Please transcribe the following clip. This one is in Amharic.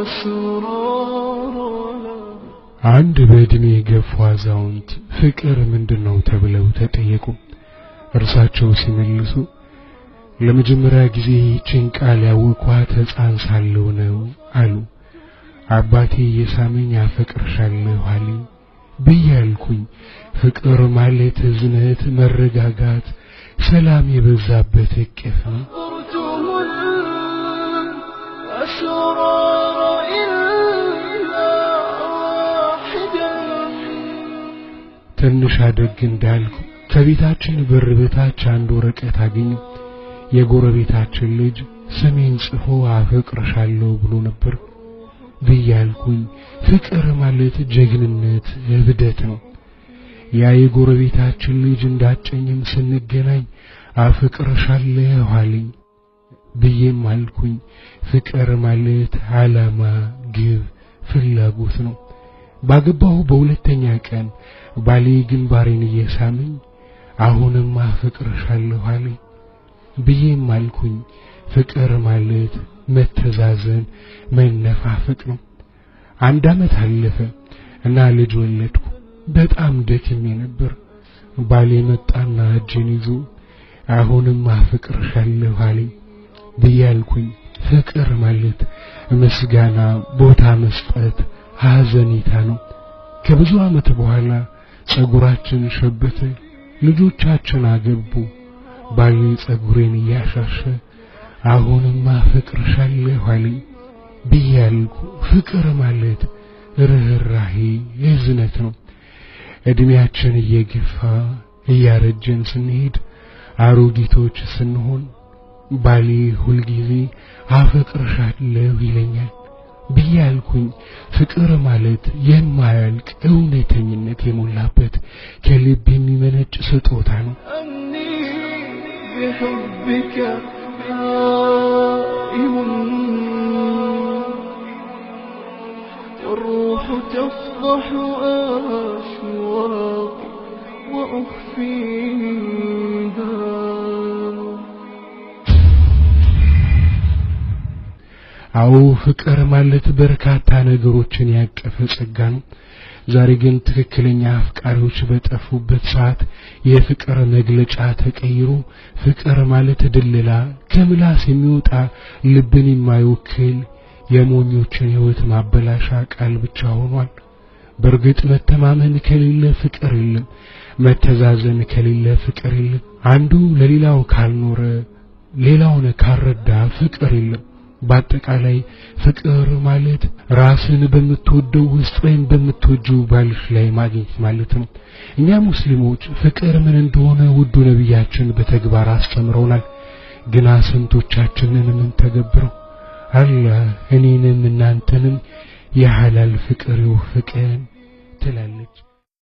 الأسرار አንድ በእድሜ የገፉ አዛውንት ፍቅር ምንድነው ተብለው ተጠየቁ። እርሳቸው ሲመልሱ ለመጀመሪያ ጊዜ ይህችን ቃል ያወኳት ሕፃን ሳለሁ ነው አሉ። አባቴ የሳመኝ አፈቅርሻለሁ አለኝ ብዬ አልኩኝ። ፍቅር ማለት እዝነት፣ መረጋጋት፣ ሰላም የበዛበት እቅፍ ነው። أخبرته الأسرار إلا واحدا ትንሽ አደግ እንዳልኩ ከቤታችን በር በታች አንድ ወረቀት አገኘሁ። የጎረቤታችን ልጅ ስሜን ጽፎ አፈቅርሻለሁ ብሎ ነበር ብዬ አልኩኝ። ፍቅር ማለት ጀግንነት፣ እብደት ነው። ያ የጎረቤታችን ልጅ እንዳጨኝም ስንገናኝ አፈቅርሻለሁ አለኝ ብዬም አልኩኝ። ፍቅር ማለት ዓላማ፣ ግብ፣ ፍላጎት ነው። ባገባሁ በሁለተኛ ቀን ባሌ ግንባሬን እየሳመኝ አሁንም አፈቅርሻለሁ አለኝ ብዬም አልኩኝ። ፍቅር ማለት መተዛዘን፣ መነፋፈቅ ነው። አንድ ዓመት አለፈ እና ልጅ ወለድኩ። በጣም ደክሜ ነበር። ባሌ መጣና እጄን ይዞ አሁንም አፈቅርሻለሁ አለኝ ብዬ አልኩኝ። ፍቅር ማለት ምስጋና፣ ቦታ መስጠት፣ ሐዘኔታ ነው። ከብዙ ዓመት በኋላ ጸጉራችን ሸበተ፣ ልጆቻችን አገቡ። ባሌ ጸጉሬን እያሻሸ አሁንም አፈቅርሻለሁ አለኝ ብዬ አልኩ። ፍቅር ማለት ርህራሄ፣ እዝነት ነው። እድሜያችን እየገፋ እያረጀን ስንሄድ አሮጊቶች ስንሆን ባሌ ሁልጊዜ አፈቅርሻለሁ ይለኛል ብዬ አልኩኝ። ፍቅር ማለት የማያልቅ እውነተኝነት የሞላበት ከልብ የሚመነጭ ስጦታ ነው። أني بحبك هائم والروح تفضح أشواقي وأخفيها አዎ ፍቅር ማለት በርካታ ነገሮችን ያቀፈ ጸጋ ነው። ዛሬ ግን ትክክለኛ አፍቃሪዎች በጠፉበት ሰዓት የፍቅር መግለጫ ተቀይሮ ፍቅር ማለት ድልላ፣ ከምላስ የሚወጣ ልብን የማይወክል የሞኞችን ሕይወት ማበላሻ ቃል ብቻ ሆኗል። በእርግጥ መተማመን ከሌለ ፍቅር የለም። መተዛዘን ከሌለ ፍቅር የለም። አንዱ ለሌላው ካልኖረ፣ ሌላውን ካልረዳ ፍቅር የለም። በአጠቃላይ ፍቅር ማለት ራስን በምትወደው ውስጥ ወይም በምትወጂው ባልሽ ላይ ማግኘት ማለት ነው። እኛ ሙስሊሞች ፍቅር ምን እንደሆነ ውዱ ነቢያችን በተግባር አስተምረውናል። ግና ስንቶቻችንን የምንተገብረው? አላህ እኔንም እናንተንም የሐላል ፍቅር ይወፍቀን ትላለች።